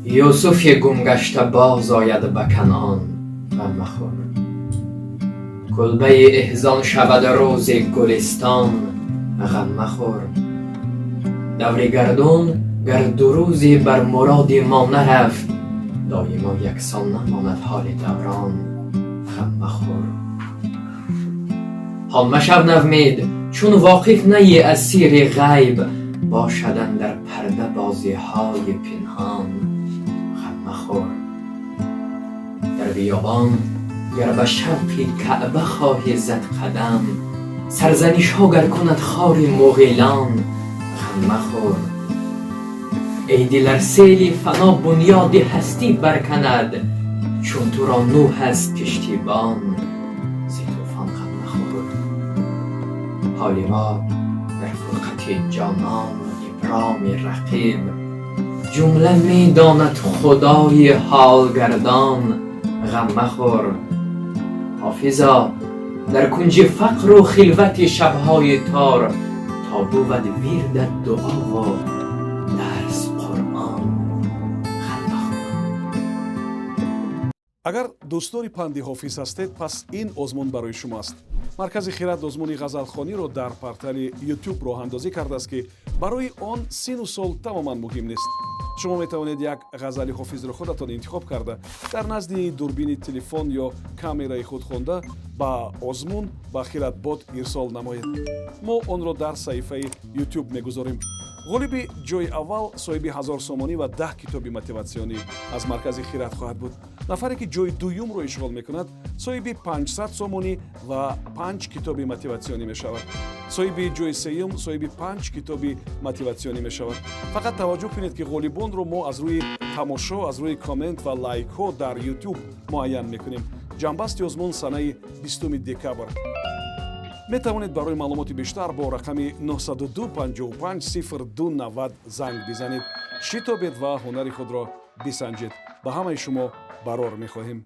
Юсуфи гумгашта боз ояд ба Канъон, ғам махӯр. Кулбаи эҳзон шавад рӯзи гулистон, ғам махӯр. Даври гардун гар ду рӯзе бар муроди мо нарафт, доимо яксон намонад ҳоли даврон, ғам махӯр. Ҳон машав навмед, чун воқиф наӣ аз сири ғайб, бошад андар парда бозиҳои пинҳон, ғам махӯр. Дар биёбон гар ба шавқи Каъба хоҳӣ зад қадам, сарзанишҳо гар кунад хори муғилон, ғам махӯр. Эй дил, ар сели фано бунёди ҳастӣ барканад, чун туро Нӯҳ аст киштибон, зи тӯфон ғам махӯр. Ҳоли мо дар фурқати ҷонон иброми рақиб, ҷумла медонад Худои ҳолгардон, ғам махӯр. Ҳофизо, дар кунҷи фақру хилвати шабҳои тор, то бувад вирдат дуову дарс Қуръон, ғам махӯр. Агар дӯстдори панди Ҳофиз ҳастед, пас ин озмун барои шумо аст. Маркази Хирад озмуни ғазалхониро дар портали Ютуб роҳандозӣ кардааст, ки барои он сину сол тамоман муҳим нест. Шумо метавонед як ғазали Ҳофизро худатон интихоб карда, дар назди дурбини телефон ё камераи худ хонда, ба озмун ба Хиратбот ирсол намоед. Мо онро дар саҳифаи Ютуб мегузорем. Ғолиби ҷои аввал соҳиби 1000 сомонӣ ва 10 китоби мотиватсионӣ аз маркази Хират хоҳад буд. Нафаре ки ҷои дуюмро ишғол мекунад, соҳиби 500 сомонӣ ва панҷ китоби мотиватсионӣ мешавад. Соҳиби ҷои сеюм соҳиби панҷ китоби мотиватсионӣ мешавад. Фақат таваҷҷӯҳ кунед, ки ғолибонро мо аз рӯи тамошо, аз рӯи коммент ва лайкҳо дар Ютуб муайян мекунем. Ҷамъбасти озмун санаи 20 декабр. Метавонед барои маълумоти бештар бо рақами 902 55 02 90 занг бизанед. Шитобед ва ҳунари худро бисанҷед. Ба ҳамаи шумо барор мехоҳем.